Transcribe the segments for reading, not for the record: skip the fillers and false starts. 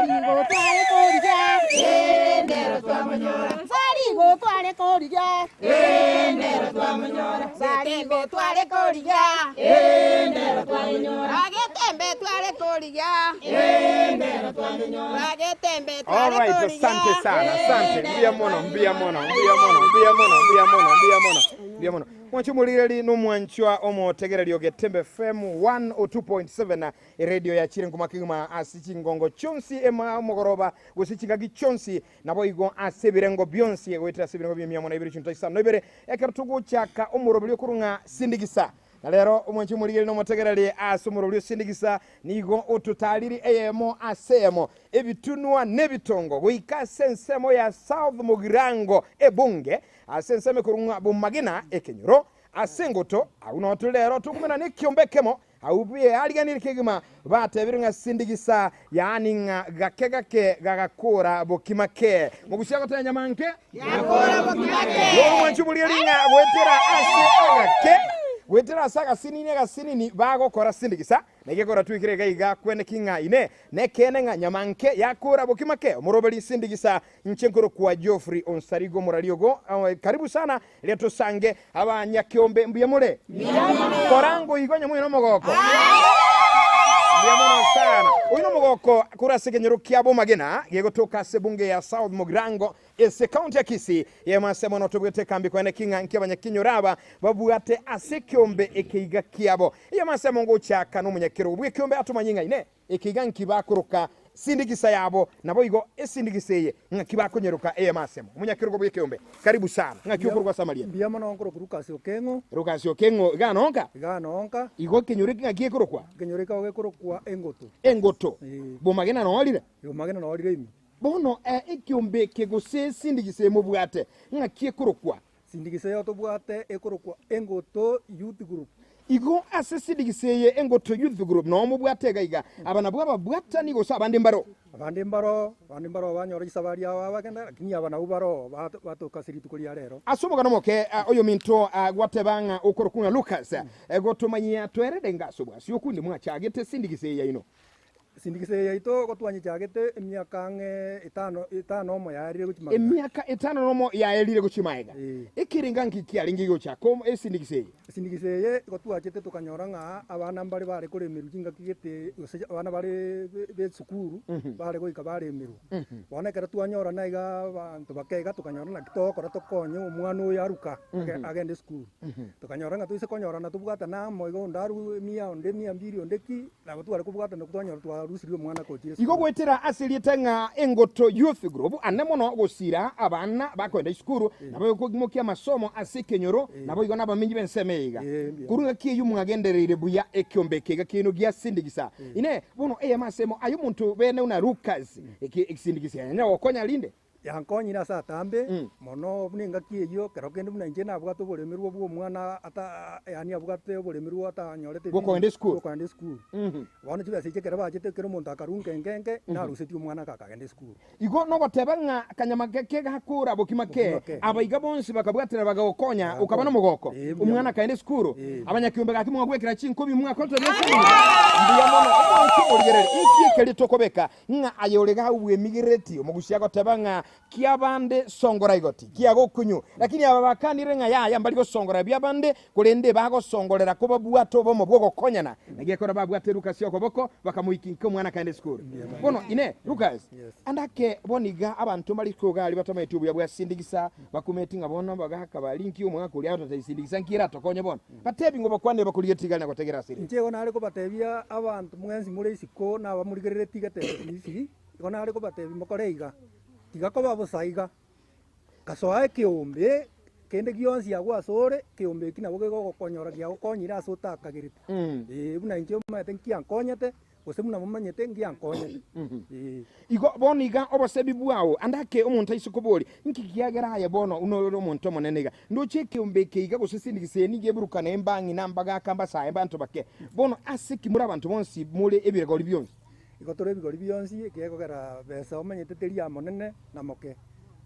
Nsarigo tware korigia, ee, nero twamonyora. Nsarigo tware korigia, ee, nero twamonyora. Nsarigo tware korigia, ee, nero twamonyora. Agetembe tware korigia, ee, nero twamonyora. Agetembe tware Alright, korigia, asante sana, asante. ee, Mbuya mono, mbuya mono, mbuya mono, mbuya mono, mbuya mono, mbuya mono, mbuya mono. Mwanche omorigereri nomwanchwa omotegereri o Getembe FM 102.7 Eredio yachire nkuma kegima ase chingongo chionsi ema omogoroba gose chingaki chionsi, naboigo ase ebirengo bionsi, goetera ase ebirengo bi'emia mono ibere chinto isano na ibere, ekero togochaka omoroberio okorwa ng'a sindigisa. Na rero omwanchi omorigereria na omotegereri ase omoroberio sindigisa nigo ototariri eyemo ase eyemo, ebitunwa na ebitongo, goika ase ensemo ya South Mugirango ebunge, ase ensemo ekorwa ng'a Bomagena ekenyoro, ase engoto, agwo noo tore rero tokomenana nekiombe ekemo Agwo beariganire kegima, batebire ng'a sindigisa, yaani ng'a gake gake gagakora bokima ke. Mogusia goteba nyama nke? Gakora bokima ke. Bono mwanche oboria ng'a goetera ase agake, goetera ase agasinini agasinini bagokora sindigisa, na egekora twikire iga iga kwene ki ng'a ine nekeene ng'a nyama nke yakora bokima ke. Omoroberi sindigisa, inche nkorokwa Geoffrey Onsarigo Omorariogo, karibu sana Riria tosange abanyakeombe mbuya more? Kora ngoigwa onye moino omogoko. Mbuya mono sana. Oyo nomogoko korwa ase ekenyoro kia Bomagena gegotoka ase ebunge ya South Mugirango ase ekaunti ya Kisii. Yemo ase mono tobwete ekambi koene ki ng'a nki abanyakenyoro aba babwate ase ekeombe ekeiga kiabo. Eyemo ase emo ngochaka nomonyakerogo bw'ekeombe atomanye ng'a inee Eke iga nki bakoroka sindigisa yabo, naboigo esindigisa eye ng'aki bakonyeroka eyemo asemo. Omonyakerogo bw'ekeombe, karibu sana. Ng'aki okorokwa ase amarieta? Mbuya mono nkorokwa Lucas Okeng'o. Lucas Okeng'o iga nonka? Iga nonka. Igo ekenyoro eke ng'aki gekorokwa? Ekenyoro eke gekorokwa Engoto. Engoto. Ee. Bomagena norire? Bomagena norire ime. Bono ekeombe eke gose esindigisa eye mobwate ng'aki ekorokwa? Sindigisa eye tobwate ekorokwa Engoto Youth Group. Igo ase sindigisa eye Engoto Youth Group noo mobwate iga iga, aba nabwo ababwatani gose abande mbaro? Abande mbaro, abande mbaro banyora chisabari aba bagenda, lakini aba nabwo baro batoka ase rituko ria rero. Ase omogano omoke oyominto gwateba ng'a okorokwa ng'a Lucas, gotomanyia twerede inga ase obwasi okundi mwachagete sindigisa eye yaino. Sindigisa eye yaito gotwanyichagete emiaka ang'e etano etano omo yaerire gochia magega. Emiaka etano nomo yaerire gochia magega. Ee. Ekerenga nki kiarenge gochaka omo esindigisa eye? Sindigisa eye igo twachete tokanyora ng'a abana mbare bare koremerwa chingaki gete gose abana bare be esukuru bare goika baremerwa. Bono ekero twanyorana iga abanto bake iga tokanyora naki togokora tokonye omwana oyo aruka agende esukuru. Tokanyora ng'a toise konyorana tobwatane amo iga onde arue emia onde emia mbiri onde ki. Nabo tware kobwatana twanyora twarusirie omwana kochia Igo esukuru. goetera ase erieta ng'a Engoto Youth Group ane mono gosira abana bakoenda isukuru nabo kogimokia amasomo ase ekenyoro nabo igo nabamenyi b'ensemo eye iga. Korwa engaki eyio mwagendereire buya ekiombe eke iga kiaino giasindikisa. Inee! Bono eyemo ase emo aye omonto bene buna Lucas eke egisindikisi yanyara gokonya rinde? Yankonyire ase atambe mono buna engaki eyio, ekero kende buna inche nabwate oboremerwa bw'omwana ata yaani abwate oboremerwa atanyorete Bw'okogenda esukuru. bw'okogenda esukuru. Bono chibesa echi ekero bachete ekero omonto akarwa nke nke nke, narusetie omwana aka akagenda esukuru. Igo nogoteba ng'a kanyama geke gakora bokima ke, Bokima ke. abaiga bonsi bakabwatera bagagokonya, okaba Bagankonya. nomogoko, Ee, buya omwana mono. akaenda esukuru, Ee. abanyakiombe gaki mwagwekera chinkobi mwakorete buya esukuru. Mbuya mono, omonto omorigereria, inki ekeri tokobeka Ng'a aye ore gau bw'emigereti, omogusia agoteba ng'a kiabande songora igoti, kiagokunyu. Lakini aba bakanire ng'a yaya mbari gosongora biabande, korende bagosongorera kobabwate obomo bw'ogokonyana. Naki ekero babwate Lukasi okoboko, bakamoikia inka omwana akaenda esukuru. Bono inee, Lukasi, ande ake bono iga abanto mbare isiko iga aria batamaeti obuya bwa sindigisa, bakumeti ng'a bono bagaka baria inki omogaka oria agototebi sindigisa nki eratokonye bono? Batebi ng'o bakwanire bakorigetie igare na gotegera ase ere. Inche igo nare kobatebia abanto mwensi more isiko na abamorigereretie getembe Misiri, igo nare kobatebia mokore iga, tiga koba bosa iga, gasoa ekeombe kende gionsi agwo asore, ekeombe eki nabo kegogokonyora giagokonyire ase otakagerete. Ee, buna inche omanyete nkiankonyete, Gose buna momanyete ngiankonyete. Ee. Igo bono iga obosebi bwao, ande ake omonto aise koboria, Inki kiagera aye bono buna ore omonto omonene iga? Ndoche ekeombe eke iga gose sindigisa eye nigo eburukane embang'ina mbagaka mbasae mbanto bake. Bono ase ki more abanto bonsi more ebigori bionsi? Igo tore ebigori bionsi, ekiagera besa omanyete teri amonene na moke.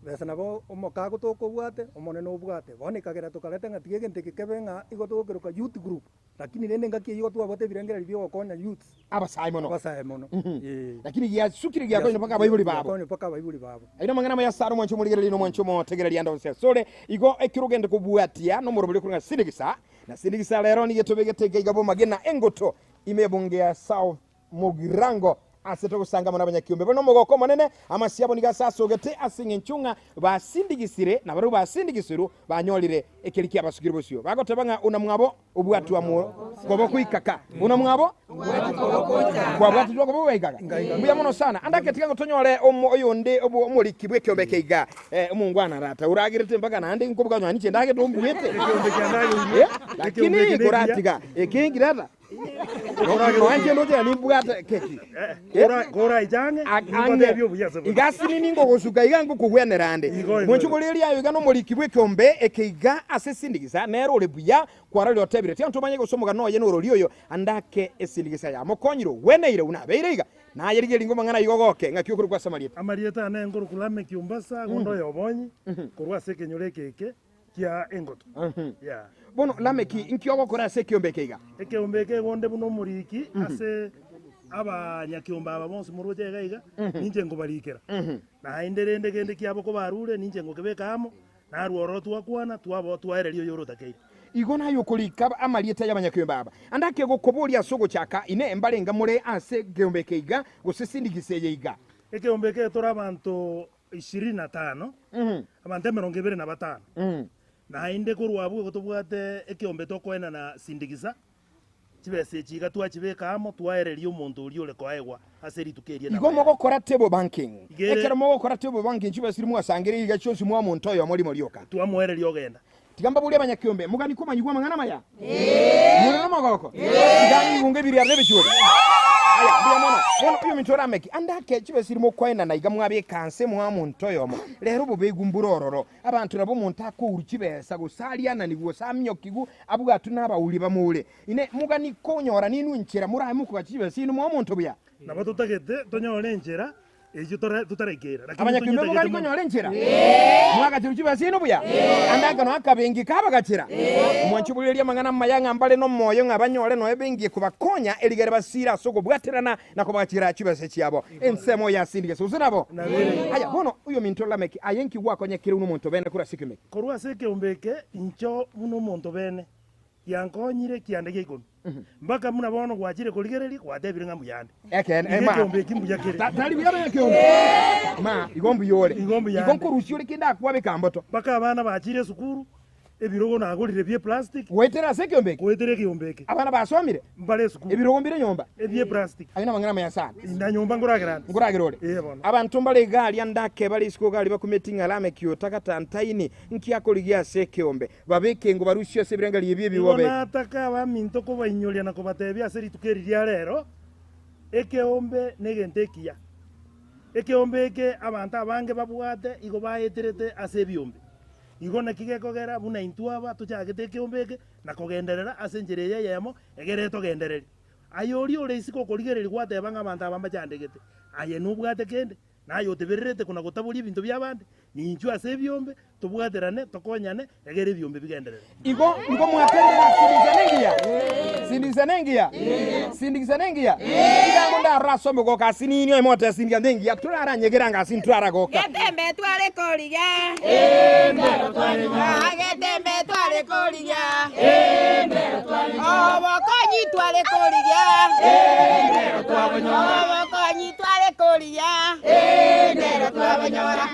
Besa nabo omokago tokobwate, omonene obwate. Bono ekagera tokareta ng'a tiga egento eke kebe ng'a igo togokeroka youth group, lakini rende engaki eyio igo twabwate ebirengererio bia ogokonya youths. Abasae mono. Abasae mono, ee. Lakini giasukire giakonyire mpaka abaibori babo. Giakonyire mpaka abaibori babo. Ayio namang'ana amaya asare omwanchi omorigereria na omwanchi omotegereria ande onsi asore. Igo ekero ogende kobwatia nomorobori okorwa ng'a Sindigisa, na Sindigisa rero nigo etobegete iga iga bomagena engoto ime ebunge ya South Mugirango ase togosanga amo nabanyakiombe bare nomogoko omonene. Amasio abo nigo asasogete ase engencho ng'a basindigisire, na barabwo basindigisirwe banyorire ekeri kiabasukire bosio, bagoteba ng'a una mwabo obwatwa koboko ikaka, una mwabo kwabwatitwe koboko ikaka. Mbuya mono sana. Ande ake tiga ngo tonyore oyonde omoriki bw'ekiombe eke iga, omongwana rata oragerete mpaka naende nkobuga onye ninche ndagete ombuete. Lakini koratiga ekengi rata. Noanche ndoche na nimbwate keki. Koraichange, ninkotebie obuya ase bore. Iga asinini ngogosuka iga ngokogwenera ande. Igo, igo. Mwanche koreria ayo iga nomoriki bw'ekeombe eke iga ase esindigisa nere ore buya kwarorire otebire tiga ntomanye gose omogano oye norori oyo ande ake esindigisa yamokonyire ogweneire buna abeire iga naye rigereria ngomang'ana igo ogoke ng'aki okorokwa ase amarieta. Amarieta ane nkorokwa Lameki Ombasa, gondo oyobonyi, korwa ase ekenyoro eke eke. kia engoto. Yeah. Bono Lameki, inki ogokora ase ekeombe eke iga? Ekeombe eke igo onde buna omoriki ase abanyakeombe aba bonsi moroche iga iga, ninche nkobarikera. Naende rende kende kiabo kobarure, ninche ngokebeka amo, narwo ororo twakwana, twabo twaereria oyore otakeire. Igo naye okorika amarieta y'abanyakeombe aba. Ande ake gokoboria ase ogochaka, Inee, mbarenga more ase ekeombe eke iga, gose sindigisa eye iga? Ekeombe eke tore abanto ishirini na tano, abanto 25, naende korwa abwo igo tobwate ekeombe tokoenana sindigisa, chibesa echi iga twachibeka amo twaereria omonto oria ore koegwa ase rituko erio Igo nabo yaye. mogokora table banking. Igere- Ekero mogokora table banking chibesa chiria mwasangereire iga chionsi mwa omonto oyomo rimo rioka. Twamoereria ogenda. Tiga mbaborie abanyakeombe, mogani komanyigwa amang'ana amaya? More nomogoko? Tiga ng'igunge ebiriato nebichuori. Aya, mbuya mono. Bono oyominto Lameki, ande ake chibesa chiria mokoenana iga mwabeka nse mwa omonto oyomo. Rero obobegu mbore ororo. Abanto nabo omonto akourwa chibesa, gose ariananigwe, gose aminyokigwe, abwatwe nabauri bamoure. Inee, mogani konyora ninwe enchera morabe mokogacha chibesa chiaino mwa omonto buya? Nabo totagete tonyore enchera Eyio totaraikera, lakini Abanyakeombe tonyetagete mogani mono. konyora enchera? Mwagacherwa chibesa chiaino buya? Ande akano akabengi kabagachera. Omwanchi oborererie amang'ana amaya ng'a mbare nomoyo ng'a banyore noe bengi ekobakonya erigere basire ase okobwaterana na kobagachera chibesa chiabo. Ensemo ya Sindigesi gose nabo? Aya bono oyominto Lameki, aye nki gwakonyekire buna omonto bene korwa ase ekeombe eke? Korwa ase ekeombe eke inche buna omonto bene, giankonyire kianda gia ikomi. Mpaka buna bono gwachire korigereria, gwatebire ng'a mbuya ande. Ekeene, Igo ma. ekeombe eki mbuya kere. Ta- Tari buya bene ekeombe. Ma, igo mbuya ore. Igo mbuya Igo ande. nkorusia ore kende akwabeka mboto. Mpaka abana bachire esukuru, ebirogo nagorire bie plastic, Goetera ase ekeombe eke. goetera ekeombe eke. Abana basomire. Mbare esukuru, Ebirogo mbire nyomba. ebie plastic. Ayio namang'ana amaya sana. Na nyomba nkoragera ande. Nkoragera ore. Ee bono. Abanto mbare iga aria ndake bare isiko iga aria bakumeti ng'a Lameki otakata ntaini, nki akorigia ase ekeombe. Babeke ngo barusie ase ebirengererio ebi Igo ebibobe. nataka abaminto kobainyoria na kobatebia ase rituko eri ria rero, ekeombe negento ekiya. Ekeombe eke abanto abange babwate igo baeterete ase ebiombe. Igo naki gekogera buna intwe aba tochagete ekeombe eke na kogenderera ase enchera eye eyemo egere etogendererie. Aye oria ore isiko okorigereria gwateba ng'a abanto aba mbachandegete, aye nobwate kende? Naye otebererete kona-gotaboria ebinto bi'abande, ninchwe ase ebiombe, tobwaterane, tokonyane, egere ebiombe bigenderere. Igo nigo mwatendire sindikisa nengiya? Sindikisa nengiya? Sindikisa nengiya? Iga ndarora ase omogoka ase ninwe aye mogoteba sindikisa nengiya, toraranyegere anga ase intwe toragoka. Getembe tware korigia Getembe tware korigia Obokonyi tware korigia Obokonyi tware korigia Nero twabonyora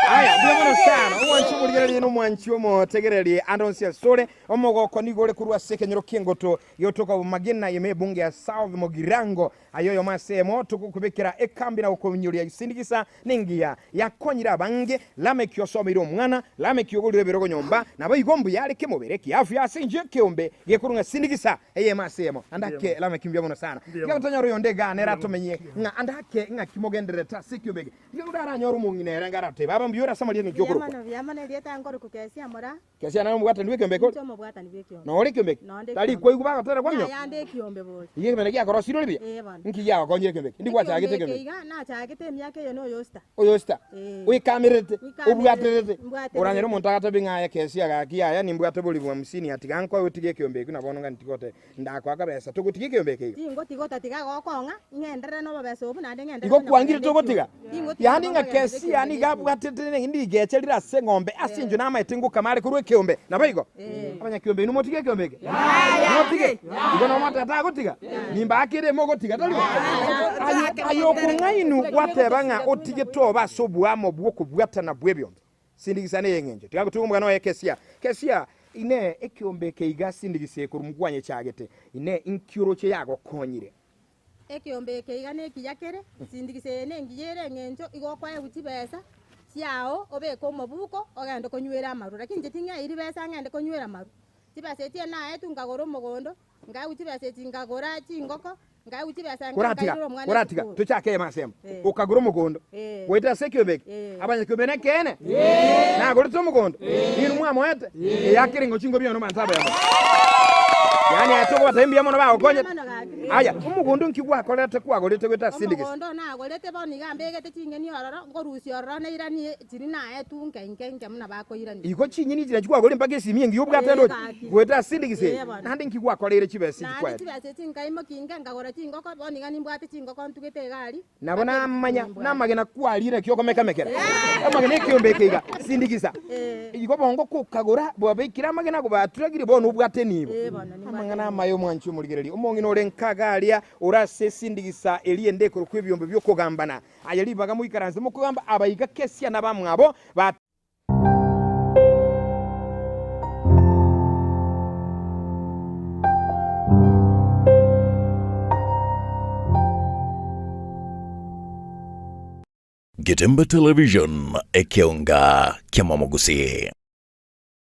Aya, mbuya mono sana. Omwanchi omorigererie na omwanchi omotegererie ande onsi asore. Omogoko nigo ore korwa ase ekenyoro ki'engoto giotoka Bomagena ime ebunge ya South Mugirango. Aye oyomo ase emo togokobekera ekambi na gokonyoria isindikisa nengiya yakonyire abange. Lameki osomeire omwana, Lameki ogorire ebirogo nyomba, naboigo mbuya are kemobere kiafia ase inche ekeombe gekorwa ng'a sindikisa eyemo ase eyemo. Ande ake Lameki mbuya mono sana. Tiga gotonyora oyonde igaa nere atomenyie ng'a ande ake ng'aki mogendererete ase ekeombe eke. Tiga onde aranyore omong'ina ere enga aratebe, Aba mbuya ore ase. ase amarieta naki okorokwa. Buya mono, buya mono, erieta nkorokwa Kesia Moraa. Kesia naye omobwatani bw'ekiombe eke ore? Inche omobwatani bw'ekiombe. Nore ekiombe eke? Nonde Tari ekiombe. kwaigwa bagotera kwaminyoko? Yaya nde ekiombe bori. Iga ekiombe giakorosire ore buya? Ee bono. Nki giagokonyire ekiombe eke? Ndi gwachagete Ekiombe ekiombe eke eke? iga nachagete emiaka eye noyosita. Oyosita? Ee. Oikamererete? Ikamererete, Obwaterete? mbwaterete. Oranyore omonto agatobi ng'a aye Kesia gaki yaya nimbwate oborimo hamsini aa tiga nkoe otige ekiombe ekio na bono ng'a ntigote Ndakoa kabesa, togotiga ekeombe eke iga. Tingotiga otatiga gokong'a, ng'enderere nobobesa obwo, naende ng'enderere Igo konya kwangire kogenda togotiga? ekiombe. Tingotiga Yaani ng'a kogenda Kesia ekiombe nigo gekiombe. abwatete ne rigecha rire ase eng'ombe ase enchwe namaete ngokama are korwa ekeombe. Naboigo? Abanyakiombe inwe motige ekeombe eke? Motige? Igo nomote tagotiga? Nimbaakere mogotiga, tari bo? Aye aye okong'ainu gwateba ng'a otige toba ase oboamo bw'okobwatana bw'ebiombe. Sindigisa ney'engencho. Tiga ngotuge omogano oye Kesia. Kesia, Inee, ekeombe eke iga sindigisa ekorwa mkwanyechagete, inee, inki oroche yagokonyire? Ekeombe eke iga nekiya kere, sindigisa eye nengiya ere eng'encho, igo okoegwa chibesa chiao obeke omobuko ogende konywera amarwa. Lakini inche ting'eiri besa ng'ende konywera amarwa. Chibesa echio naetwe nkagora omogondo, Nkaegwa chibesa echi nkagora chingoko, nkaegwa chibesa nke Koratiga, nkairera omwana koratiga, esukuru. tochake eyemo ase eyemo. Eh. Okagora omogondo, Eh. goetera ase ekiombe eke. Eh. Abanyakiombe nekeene? Nagorete omogondo? Ninwe mwamoete? Eyakere ng'o chingobi one omanto abe amo. Yaani aye togobatebia mbuya mono bagokonyete. Mbuya mono gaki. Aya, omogondo nki gwakorete kwagorete goetera ase endigisa? Omogondo nagorete bono iga mbegete ching'eni ororo, nkorusia ororo nairanie Chiri naetwe nke inke inke buna bakoirania. Igo chinyeni chiria chikwagorire mpaka esimi engiya obwate Ee, ndoche, gaki. goeta ase endigisa eye, Ee, bono. naende nki gwakoreire chibesa echi Naende kwaete? chibesa echi nkaimokia inke nkagora chingoko, bono iga nimbwate chingoko ntugete iga aria, Nabo mpaka namanya nimbwate. namagena kwarire naki okomekamekera amagena ekiombe eke iga sindigisa. Ee. Igo bongo kokagora bwabekire amagena ago baturagirie bono obwate enibo. Ee, bono nimbwate Amang'ana enibo. amaya omwanchi omorigereria, omong'ina ore nkaga aria ore ase esindigisa eria ende ekorokwa ebiombe bi'okogambana. Aye ribaga moikaranse mokogamba abaiga Kesia nabamwabo ba. Getembe Television, ekeonga ki'amamogusii.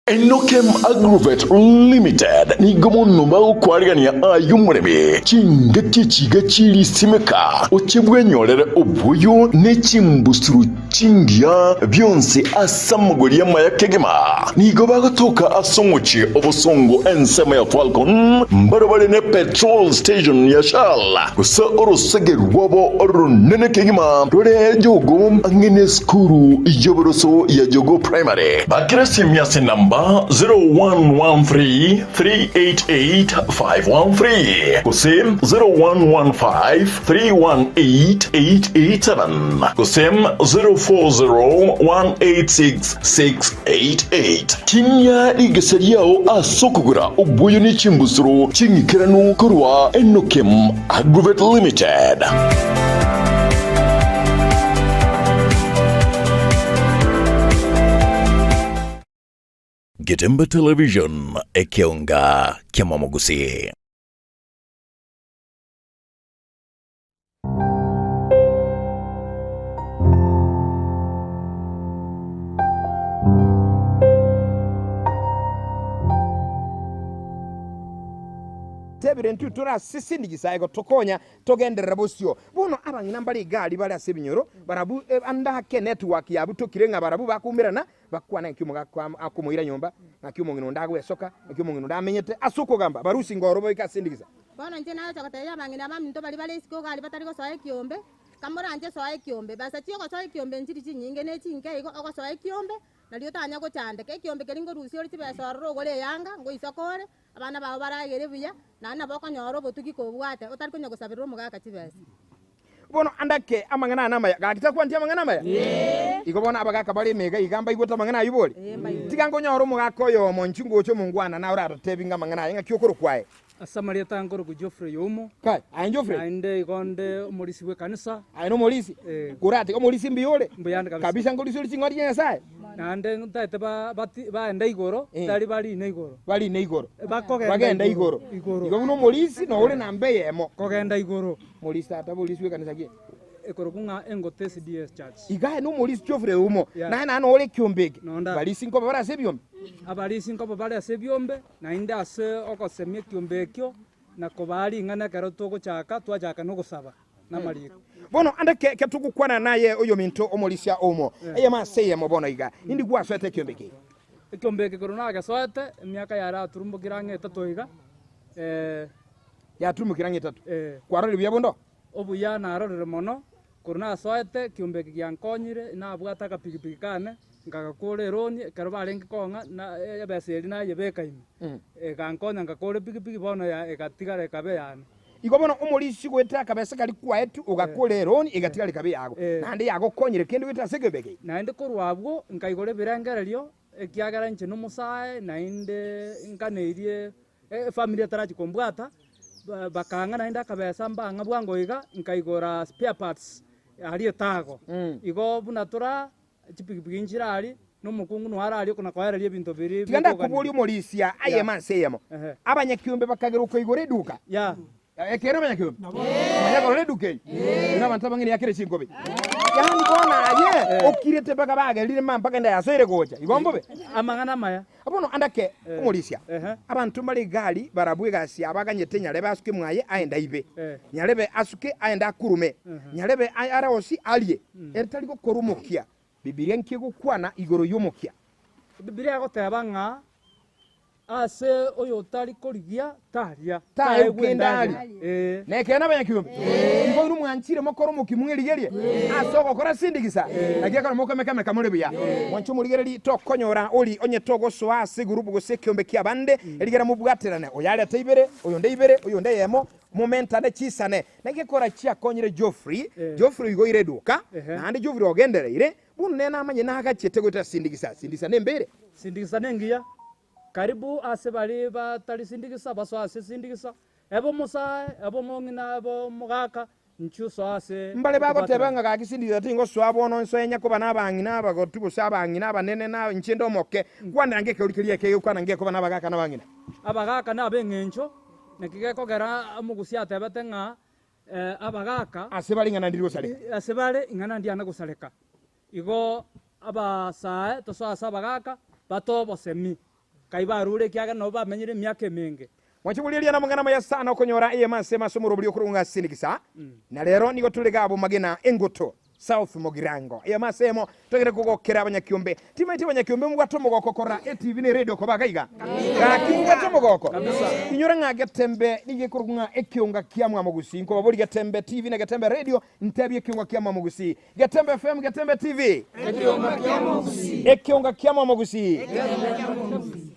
Enokem Agrovet Limited nigo mono bagokwarigania aye omoremi chingaki echiga chirisimeka, oche bwenyorere oboyo ne chimbusuro chingiya bionsi ase amagori amaya kegima. Nigo bagotoka ase omochie obosongo ensemo ya Falcon, mbarabare ne petrol station ya Shell, gose orosege rwabo oronene kegima rore Jogoo ang'e nesukuru y'oboroso ya Jogoo Primary. Bakera esimi ase enamba 0113 388 513 gose 0115 318 887 gose 040 186 688. Tinyia rigesa riao ase okogora oboyo ne chimbusuro ching'ikeranu korwa Enokem Agrovet Limited. Getembe Television, ekeonga ki'amamogusii. Tebire intwe tore ase esindigisa egotokonya togenderere bosio. Bono abang'ina mbare igari bare ase ebinyoro, barabwo ande ake network yabutokire ng'a barabwo bakoumerana Bakwane ng'aki omogaka akomoira nyomba, ng'aki omong'ina onde agwesoka, ng'aki omong'ina onde amenyete ase okogamba. Barusie ngoro baike ase endigisa. Bono inche nagocha gotebia abang'ina baminto baria bare isiko iga aria batari gosoa ekiombe, kamoranche soa ekiombe. Besa chi'ogosoa ekiombe nchiri chinyinge ne chinke igo, ogosoa ekiombe nario otanya gochandeka. Ekiombe keria nkorusia ore chibesa ororo ogore eyanga, ngoisoka ore, abana bao baragere buya, naende nabo okonyora obotugi kobwate otari konya gosaberera omogaka chibesa. Bono andake amang'ana aya namaya. Gaki takwaneti amang'ana amaya? Igo bono abagaaka bare emega iga mbaigwete amang'ana ayio bori? Tiga nkonyore omogaka oyomo inche ngocha omongwana naye oratotebi ng'a amang'ana aya ng'aki okorokwa aye. Ase amarieta nkorokwa Geoffrey Oumo, Kai, aye Geoffrey? naende igo nde omorisia bw'ekanisa. Aye nomorisia? Eh. Koratiga omorisia mbuya ore? Mbuya ande kabisa. Kabisa nkorisia ore ching'ondi chia Nyasae? Naende ntaete ba- bati baende igoro, Eh. tari barine igoro. Barine igoro. Bakogenda Bagenda igoro. igoro. Igo buna omorisia nore namba eyemo. Kogenda igoro. Morisi tata borisi bw'ekanisa ki? Ekorokwa ng'a Engote SDA Church. Iga aye nomorisi Geoffrey Oumo, Yeah. naye naende ore ekiombe eke. Nonda. Barisi nkoba bare ase ebiombe? Abarisi nkoba bare ase ebiombe, naende ase ogosemia ekiombe ekio, na kobaa ring'ana ekero togochaka, twachaka nogosaba. na amariko. Bono ande ke ketogokwana naye oyominto omorisia omo, eyemo ase eyemo bono iga, indi gwasoete ekiombe eke? Ekiombe eke korwa nagesoete, emiaka yaraturumbokire ang'e etato iga, Yaturumbokire ang'e etato. Eh. Kwarorire buya bondo? Obuya narorire mono, korwa nasoete ekiombe eke giankonyire, nabwate akapikipiki kane, nkagakora eroni, ekero barenge kong'a na ebesa eria nayebeka ime, egankonya nkakora epikipiki bono ya egatigara ekaba eyane. Igo bono omorisia goetera akabesa karia kwaetwe, ogakora eroni, egatigara ekaba eyago, naende yagokonyire kende goetera ase ekeombe eke. Naende korwa abwo nkaigora ebirengererio, ekiagera inche nomosae, naende nkaneirie efamiri etarachia kombwata, bakang'a naende akabesa mbang'a bwango iga, nkaigora spare parts aria etago. Igo buna toraa chipikipiki nchire aria, na omokungu noyo are aria okona koereria ebinto biria Tiga bikogania. ndakoborie omorisia ayemo ase eyemo, Ehe. abanyakiombe bakagera okoigora eduka. Ya. Ekeene abanyakiombe? Manya korora eduka eye, buna abanto abang'ina yakire chinkobe. Yaani bono aye okirete mpaka bagerire ma mpaka enda yasoire gocha. Igo mbobe? Amang'ana amaya. Bono andake omorisia, Ehe. abanto mbare egari barabwo egasi yabo aganyete nyarebe asuke mwaye aende aibe, Eh. nyarebe asuke aende akurume, nyarebe arosie arie, ere tari gokora omokia. Bibilia nki egokwana igoro y'omokia? Bibilia egoteba ng'a ase oyotari korigia taria, Taegwa taegwa endagera. endagera. Ee. Nekeene abanyakiombe? Igo inwe mwanchire mokore omokia mwerigerie ase ogokora sindigisa, naki ekero mokomeka-meka more buya. Mwanche omorigererie tokonyora ori onye togosoa ase egurupu gose ekiombe ki'abande, erigera mobwaterane, oyo arete ibere, oyonde ibere, oyonde eyemo, momentane chisane. Naki ekora chiakonyire Geoffrey, Geoffrey oigoire eduka, naende Geoffrey ogendereire, bono nere namanye nagachete goetera sindigisa, sindigisa nembere. Sindigisa nengiya, Karibu ase baria batari sindigisa, basoe ase sindigisa, ebe omosae, ebe omong'ina, ebe omogaka, inchuo soa ase Mbare bagoteba okobwaterana. ng'a gaki sindigisa tingosoa bono nsoe nyakoba nabang'ina abagotu gose abang'ina abanene na inche nde omoke. Kwanera ngekeuri keria eke egokwana ngekoba nabagaka nabang'ina. Abagaka nab'eng'encho, naki gekogera omogusia atebete ng'a abagaka. Ase bare ing'ana ndiri gosareka. Ase bare ing'ana ndiana gosareka. Igo abasae tosoe ase abagaaka, batoe obosemi, kai barure ekiagera nabo bamenyire emiaka emenge. Mwanche boriria namang'ana amaya sana okonyora eyemo ase emo ase omorobori okorong'a ase enigisa, na rero nigo tore gabo magena engoto, South Mugirango. Eyemo ase emo togende kogokera abanyakiombe. Timaeti abanyakiombe mobwate omogoko korora etv ne radio koba gaiga? Gaki mobwate omogoko? Inyora ng'a Getembe nigo ekorokwa ng'a ekionga kia Mwamogusi. Nkobaboria Getembe TV na Getembe Radio ntebie ekionga kia Mwamogusi. Getembe FM, Getembe TV. Ekionga kia Mwamogusi.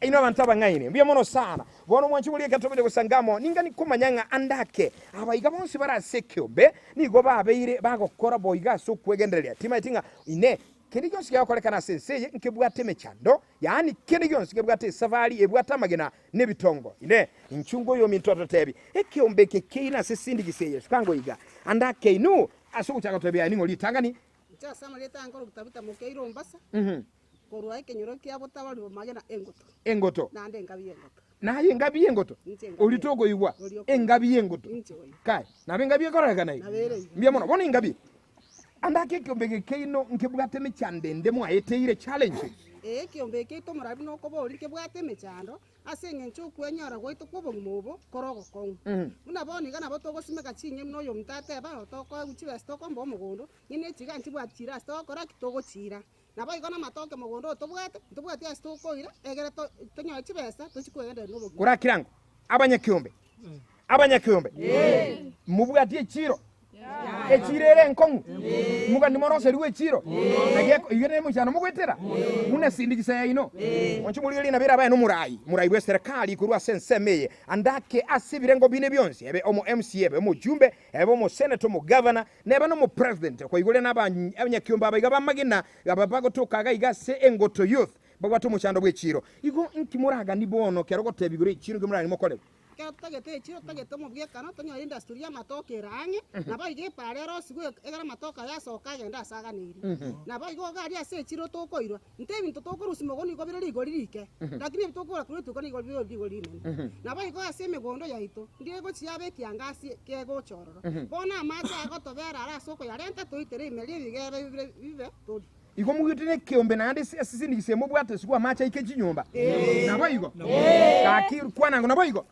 Inwe abanto abang'aini, mbuya mono sana. Bono mwanche boria ekero togocha gosanga amo, ninga nikomanya ng'a ande ake abaiga bonsi bare ase ekeombe nigo babeire bagokora boigo ase okwegendereria. Timaeti ng'a inee, kende gionsi kegokorekana ase ense eye nkebwate emechando, yaani kende gionsi kebwate esafari ebwate amagena nebitongo. Inee, inchuo ngoyominto atotebi, ekeombe eke kiaino ase esindigisa eye, suka ngoiga, ande ake inwe Ase ogochaka gotebia aye ning'o ritang'ani. Inche ase amarieta aye nkorokwa Tabitha mokeire Ombasa, korwa ekenyoro kia Botabori bomagena engoto. Engoto. Naende engabi y'engoto. Naye engabi y'engoto? Inche engabi Oria tokoigwa, Oria okoigwa. engabi y'engoto. Inche oyo. Kai, nabo engabi ekororekana iga? Nabo ere iga. Mbuya mono. Bono engabi, ande ake ekeombe eke keino nkebwate emechando ende mwaeteire challenges. Ee, ekeombe eke gieto omorabi nokoboria nkebwate emechando, Ase engencho y'okwenyora gwaito kw'obogima obo kore ogokong'u. Buna bono iga nabo togosimeka chinyeni na oyominto atebe, Ao tokoegwa chibesa tokomba omogondo, ng'ina echi iga nchibwati chiira ase togokora ki? Togochiira. Naboigo namatoke mogondo oyo tobwate, ntobwati ase tokoira, egere to tonyore chibesa tochie kwegendereria nobogima. Korakire ango, abanyakeombe, abanyakeombe, mobwati echiiro, Echiiro ere enkong'u, mogani moroserigwe echiiro, naki eko- iga nemochando mogoetera, buna esindikisa yaino. Mwanche morigererie nabo erabe nomorai, morai bw'eserekari korwa ase ensemo eye, ande ake ase ebirengo bine bionsi, ebe omo MCA, ebe omojumbe, ebe omosenator, omogavana, nebe nomopresident. Okoigoria na abanyakiombe aba iga b'amagena, aba bagotoka iga iga ase engoto youth, babwate omochando bw'echiiro. Igo inki moragani bono kero gotebia igoro y'echiiro, inki moragani mokorerwe? Ekero totagete echiro, totagete omobwekano, tonyore industry y'amatoke ere ang'e, naboigo epaara erosigwe ekero amatoke aya asoka agende ase aganeiri. Naboigo iga aria ase echiro tokoirwa, intwe ebinto tokorusia mogondo nigo bire rigori rike, lakini ebi tokogora korwa etuka nigo bire rigori rinene. Naboigo ase emegondo yaito, ndire egochia yaba ekiangasi kegocha ororo. Bono amache agotobera are ase okoyarenta toitere ime ri'ebigebe bire bibe tori. Igo mogwete nekeombe naende ase esindikisa emobwate isiko amache aike chinyomba. Naboigo? Gaki kwana ng'a naboigo?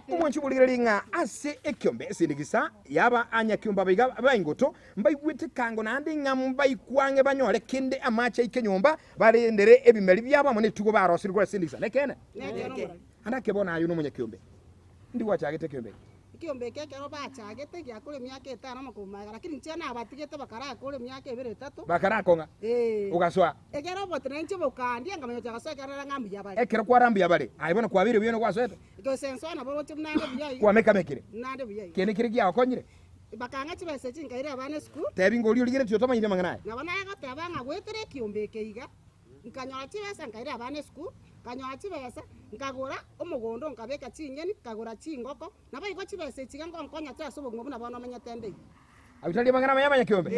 Omwanchi borigererie ng'a ase ekiombe esindigisa yaba anyakiombe abaiga baingoto mbaigwete kango naende ng'a mbaikwange banyore kende amache aike nyomba barendere ebimeri biabo amo netugo barosire korwa esindikisa. Nekeene? Ande ake bono aye nomonyakiombe. Ndi gwachagete ekiombe eke? Ekiombe eke ekero bachagete giakora emiaka etano amakumi magana, lakini inche nabatigete bakarakora emiaka ebere etato. Bakarakong'a? Ee. Ogasoa? Ekero obote nainche bokandia, nkamanya gochia gosoa ekiagera ng'a mbuya bare. Ekero kwara mbuya bare, aye bono kwabeire buya nogwasoete? Gose nsoa nabo roche buna ande buya iga. Kwamekamekire? Buna ande buya iga. Kende kere giagokonyire? Bakang'a chibesa echi nkaira abana esukuru. Tebi ng'a oria origeretie otamanyeti amang'ana aya. Nabo naye goteba ng'a goetera ekiombe eke iga, nkanyora chibesa nkaira abana esukuru, nkanyora chibesa, nkagora omogondo nkabeka ching'eni, nkagora chingoko, naboigo chibesa echi iga ngonkonya chire ase obogima buna bono omenyete nde iga. Abwo tari amang'ana amaya abanyakeombe?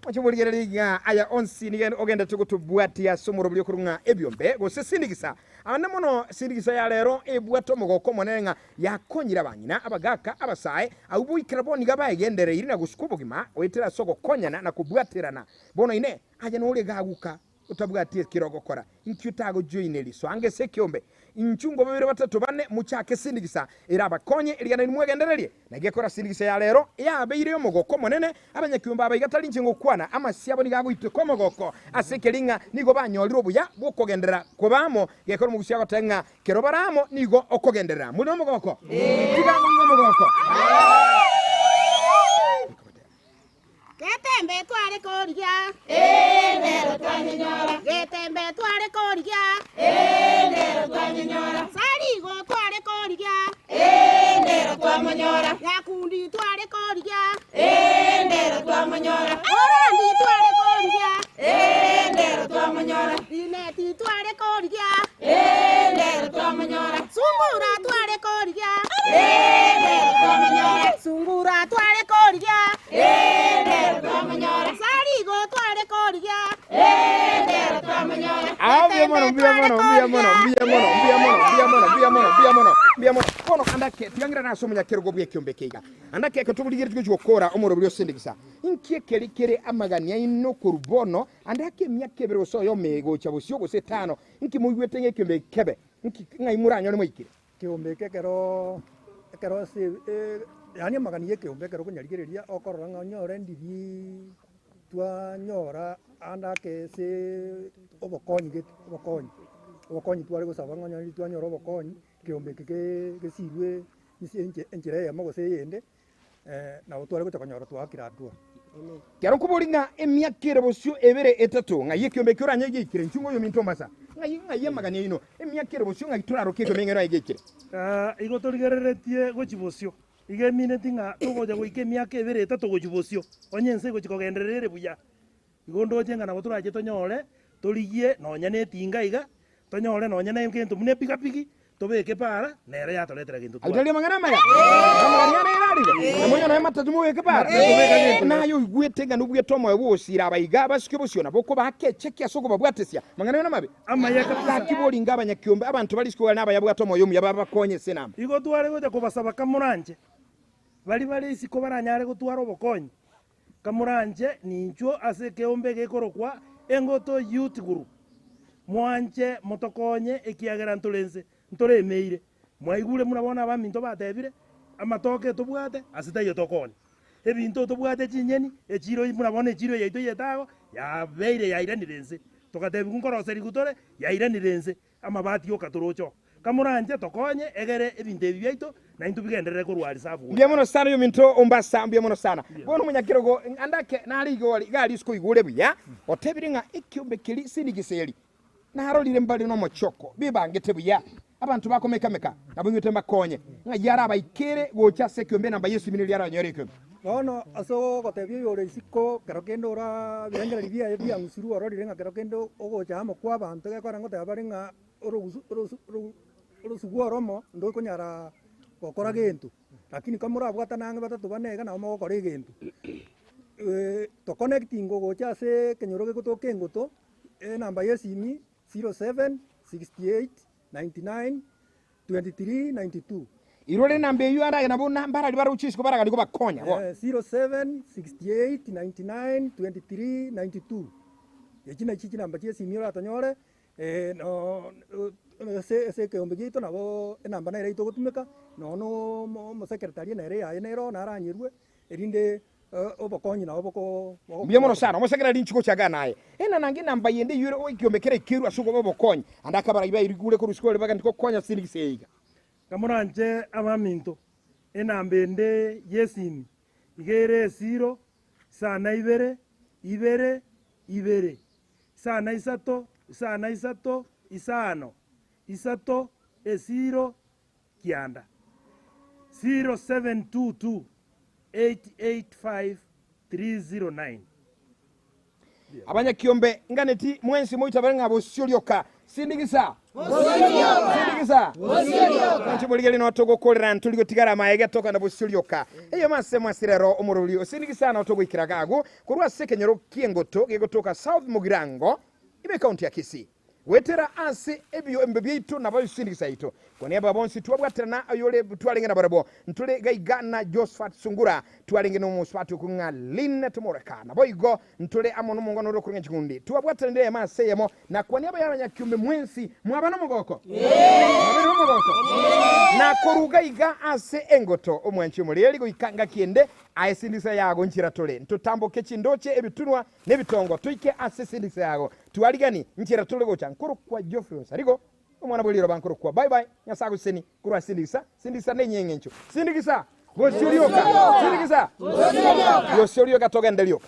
Moche morigererie ng'a aya onsi nigo ogenderete gotobwatia ase omorobori okorwa ng'a ebiombe gose sindigisa. Ande mono sindigisa ya rero ebwate omogoko omonene ng'a yakonyire abang'ina, abagaka, abasae, abwo boikera bono nigo baegendereiri na gosuka obogima goetera ase ogokonyana na kobwaterana. Bono inee, aye nore gaguka otabwati ekero ogokora? Inki otagojoineria? Soa ange ase ekeombe, inchuo babere batato bane, mochake sindigisa erabakonye rigena eri mwegendererie. Na gekora sindigisa ya rero yabeire y'omogoko omonene, abanyakeombe aba iga tari inche ngokwana, amasio abo nigo agoiteka omogoko ase ekeri ng'a nigo banyorire obuya bw'okogenderera koba amo. Gekora omogusi agoteba ng'a kero bare amo nigo okogenderera. More nomogoko? Tiga ngoigwe omogoko. Getembe tware korigia, nero twanyenyora. Getembe tware korigia, nero twanyenyora. Sarigo tware korigia, nero twamonyora. Nyakundi tware korigia, nero twamonyora. Orandi tware korigia, nero twamonyora. Rineti tware korigia, nero twamonyora. Sungura tware korigia, nero twamonyora. Sungura tware korigia. Sarigo tware korigia. Ah, mbuya mono, mbuya mono, mbuya mono, mbuya mono, mbuya mono, mbuya mono, mbuya mono, mbuya mono, mbuya mono. Bono andake tigangira nase omonyakerogo bw'ekiombe eke iga. Andake eke toborigeretie gochia gokora omorobori ose ndigisa. Inki ekeri kere amagani aino korwa bono andake emiaka ebere gose oyomo egocha bosio gose etano? Inki moigwete ng'a ekiombe eke kebe? Inki ng'ai moranyore mwaikire? Ekeombe eke ekero ekero ase yaani amagani ya ekeombe ekero okonyarigereria okorora ng'a onyore ndiri twanyora ande ake ase obokonyi gete obokonyi, obokonyi tware gosaba ng'a onye ndiri twanyora obokonyi, ekeombe eke gesirwe ase enchera eyemo gose eyende. Nabo tware gocha konyora twaakire hatua. Kero nkoboria ng'a emiaka ere bosio ebere etato, ng'ai ekiombe ekio oranyare geikire? Inchuo ng'a oyominto omasa, ng'ai ng'ai amagani aino, emiaka ere bosio ng'ai toraroke ekiombe ng'a eraye geikire? Igo torigereretie gochia bosio, igo emineti ng'a togocha goika emiaka ebere etato gochia bosio, onye ense egochia kogenderera ere buya. Igo ndoche ng'a nabo torache tonyore, torigie nonya na etinga iga, Tonyore nonya negento buna epigapigi, tobeke para, nere yatoretera gento Ayio tari amang'ana amaya? Amagani ane iga arire? Na monye nonya matatu mobeke para? Naye oigwete ng'a nobwete omoyo bw'ogosiira abaiga abasike bosio nabo okobaaka echeki ase okobabwatesia. Amang'ana ayo namabe? Amaya kabisa. Gaki boringe abanyakiombe, abanto bare isiko bare nabayabwate omoyo omuya babakonye ase enamba. Igo tware gocha kobasaba kamoranche, baria bare isiko baranyare gotwara obokonyi, Kamoranche ninchwo ase ekeombe gekorokwa Engoto Youth Group. Mwanche motokonye ekiagera ntore inse, ntore emeire. Mwaigure buna bono abaminto batebire, amatoke tobwate ase taiyo tokonya. Ebinto tobwate chinyeni, echiro buna bono echiro yaito y'etago yabeire yairanire inse. Togatebigwa nkoroserigwa tore, yairanire inse. Amabati yoka toroche oo. Kamoranche tokonye egere ebinto ebi biaito naintwe bigenderere korwa risabu gocha. Mbuya mono sana oyominto Ombasa, mbuya mono sana. Bono omonyakerogo ande ake nare igo iga aria isiko oigure buya, otebire ng'a ekiombe keria sindigiseri narorire mbare nomochoko, bebangete buya, abanto bakomekameka, nabo inywete mbakonye, ng'ai arabaikere gocha ase ekiombe enamba y'esimi neria aranyore ekiombe. Bono ase ogotebia oyore isiko kero kende ora ebirengererio biaye biang'usirwe ororire ng'a kero kende ogocha amo kwa abanto gekogera ngoteba bare ng'a orogusu orosu orogu orosugu oromo ndokonyara gokora gento, lakini kamorabwatane ang'e batato bane iga nabo mogokora egento. Toconnecting gocha ase ekenyoro gegotoka engoto, enamba ya esimi 07 68 99 23 92. Irore enamba eyio arage nabo na mbarari baroche isiko baraganie kobakonya bono. 07 68 99 23 92 echi nachi chinamba chia esimi oratonyore. ase ase ekeombe giaito nabo enamba nere togotumeka, nonya na omo omosekretari nere yaye nero naranyerwe, erinde obokonyi nabo boko Mbuya mono sana, omosekretari inchi gocha iga naye. Ena nange enamba yende eywo ere ekeombe kere ekerwe ase okoba obokonyi, ande akabarai bairigure korwa isiko ere bagende gokonya ase enigisa eye iga. Kamoranche abaminto, enamba ende y'esimi iga ere esiro isano ibere, ibere, ibere, isano isato, isano isato, isano, isato, esiro, kianda. 0722 885 309. Abanyakiombe nganeti mwensi moitabere ng'a bosio rioka. Sindigisa! Sindigisa! Inche morigereria no togokorera ntori gotigara amaege tokana bosio rioka. Eyemo ase mwase rero omorori o Sindigisa no togoikera iga agwo korwa ase ekenyoro ki'engoto gegotoka South Mugirango ime ekaunti ya Kisii. Goetera ase ebiombe biaito na abasindigisa yaito, kwania aba bonsi twabwaterana oyore twarenge nabarabwo. Ntore gaiga na Josphat Sungura, twarenge nomosubati okwo ng'a Lynn Tomoreka, naboigo ntore amo nomongwana ore okoreng'a chigundi. Twabwateranire eyemo ase eyemo na kwania abaye abanyakiombe mwensi, mwaba nomogoko? Mwabeire nomogoko? Na koruga iga ase engoto, omwanchi omoreri goika ngaki ende, aye sindisa yago nchera tore, ntotamboke chindoche, ebitunwa, Nebitongo toike ase esindikisa yago twarigani nchera tore gocha nkorokwa Geoffrey Onsarigo omwana bwe riroba nkorokwa bye bye Nyasae agoseseni korwa ase sindikisa sindikisa nenye eng'encho sindikisa bosio rioka sindikisa bosio rioka togende rioka.